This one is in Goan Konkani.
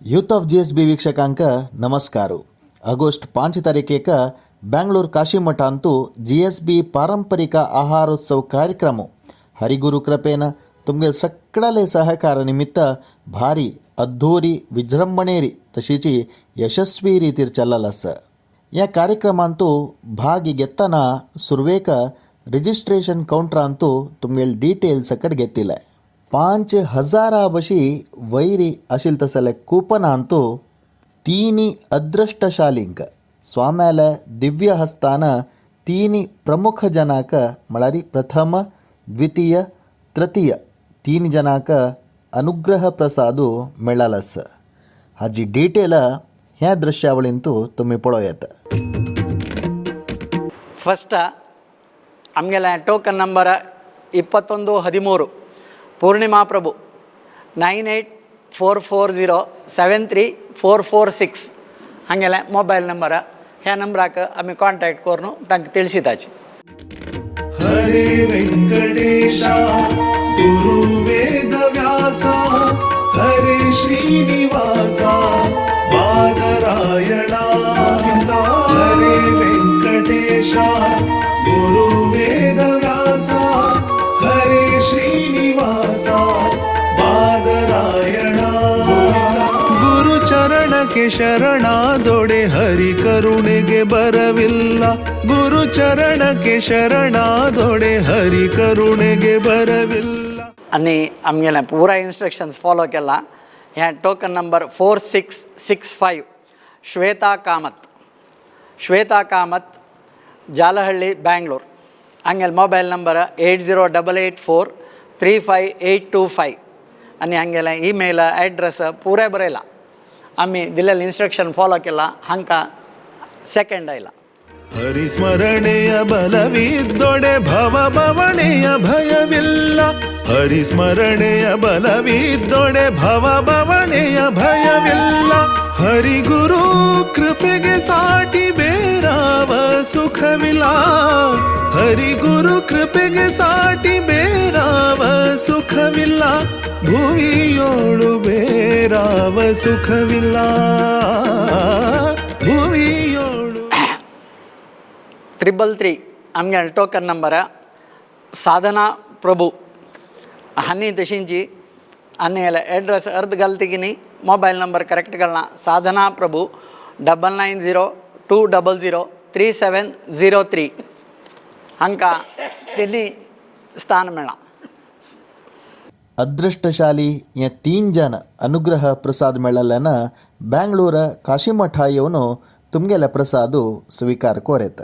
यूथ ऑफ जीएसबी ವೀಕ್ಷಕಾಂಕ ನಮಸ್ಕಾರ. ಆಗಸ್ಟ್ 5 ತಾರೀಕೇಕ ಬ್ಯಾಂಗ್ಳೂರ್ ಕಾಶಿಮಠಾಂತು ಜಿಎಸ್ಬಿ ಪಾರಂಪರಿಕ ಆಹಾರೋತ್ಸವ ಕಾರ್ಯಕ್ರಮ ಹರಿಗುರು ಕೃಪೇನ तुमगे सगळ्याले सहकार निमित्त भारी अद्धूरी विजृंभणेरी तशीची यशस्वी रीतीर चलल आसा. ह्या कार्यक्रमांतू भाग घेतना सुरवेक रजिस्ट्रेशन काउंटरांतू तुमगेले डिटेल सकट घेतिले. 5000 बशी वैरी आशिल तसले कूपनांतू तीनी ಅದೃಷ್ಟಶಾಲಿಂಕ ಸ್ವಾಮ್ಯಾಲ ದಿವ್ಯ ಹಸ್ತಾನ तीनी ಪ್ರಮುಖ ಜನಾಕ, म्हळ्यार ಪ್ರಥಮ, ದ್ವಿತೀಯ, ತೃತೀಯ तीन जनाक अनुग्रह प्रसादू मेळाल आसा. हाजी डिटेल ह्या दृश्यावळींतू तुमी पळोवं. ಫಸ್ಟ ಆಮ್ಗೆಲ್ಲ ಟೋಕನ್ ನಂಬರ 2113, ಪೂರ್ಣಿಮಾ ಪ್ರಭು, 9844073446 हांगेलें मोबायल नंबर. ह्या नंबराक आमी कॉन्टॅक्ट करून तांकां ತಿಳಿಸಿದಾची. हरे वेंकटेश, गुरु वेदव्यास, हरे श्रीनिवास, बादरायण. हरे वेंकटेश, गुरु वेदव्यास, हरे श्रीनिवास, बादरायण. ಗುರು ಚರಣಕ್ಕೆ ಶರಣಾದೊಡೆ ಹರಿ ಕರುಣೆಗೆ ಬರವಿಲ್ಲ. ಗುರು ಚರಣಕ್ಕೆ ಶರಣಾದೊಡೆ ಹರಿ ಕರುಣೆಗೆ ಬರವಿಲ್ಲ. आनी आमगेलें पुराय इन्स्ट्रक्शन्स फॉलो केलां. हें टोकन नंबर 4665, श्वेता कामत, श्वेता कामत, जालहಳ್ಳಿ, ಬ್ಯಾಂಗ್ಳೂರ್. हांगेले mobile number 8088435825. आनी हांगेलें ईमेल एड्रेस पुराय बरयला. आमी दिलेलें इन्स्ट्रक्शन फॉलो केलां, हांकां सेकंड आयला. ಹರಿಸ್ಮರಣೆಯ ಬಲವಿದ್ದೊಡೆ ಭವ ಬವಣೆಯ ಭಯವಿಲ್ಲ. ಹರಿಸ್ಮರಣೆಯ ಬಲವಿದ್ದೊಡೆ ಭವ ಬವಣೆಯ ಭಯವಿಲ್ಲ. ಹರಿಗುರು ಕೃಪೆಗೆ ಸಾಟಿ ಬೇರಾವ ಸುಖವಿಲ್ಲ. ಹರಿಗುರು ಕೃಪೆಗೆ ಸಾಟಿ ಬೇರಾವ ಸುಖವಿಲ್ಲ. ಭುವಿಯೋಳು ಬೇರಾವ ಸುಖವಿಲ್ಲ. ಭುವಿಯೋಳು. 333 आमगे टोकन नंबर, साधना प्रभू. आनी तशींची आनी एड्रेस अर्द घालता की न्ही, मोबायल नंबर करेक्ट घालना. साधना प्रभू, 9902003703. हांकां तेणी स्थान मेळ्ळां. ಅದೃಷ್ಟಶಾಲಿ हे तीन जन अनुग्रह प्रसाद मेळ्ळल्यान ಬ್ಯಾಂಗ್ಳೂರ ಕಾಶಿಮಠ येवन तुमगेले प्रसादू स्वीकार कोरेत.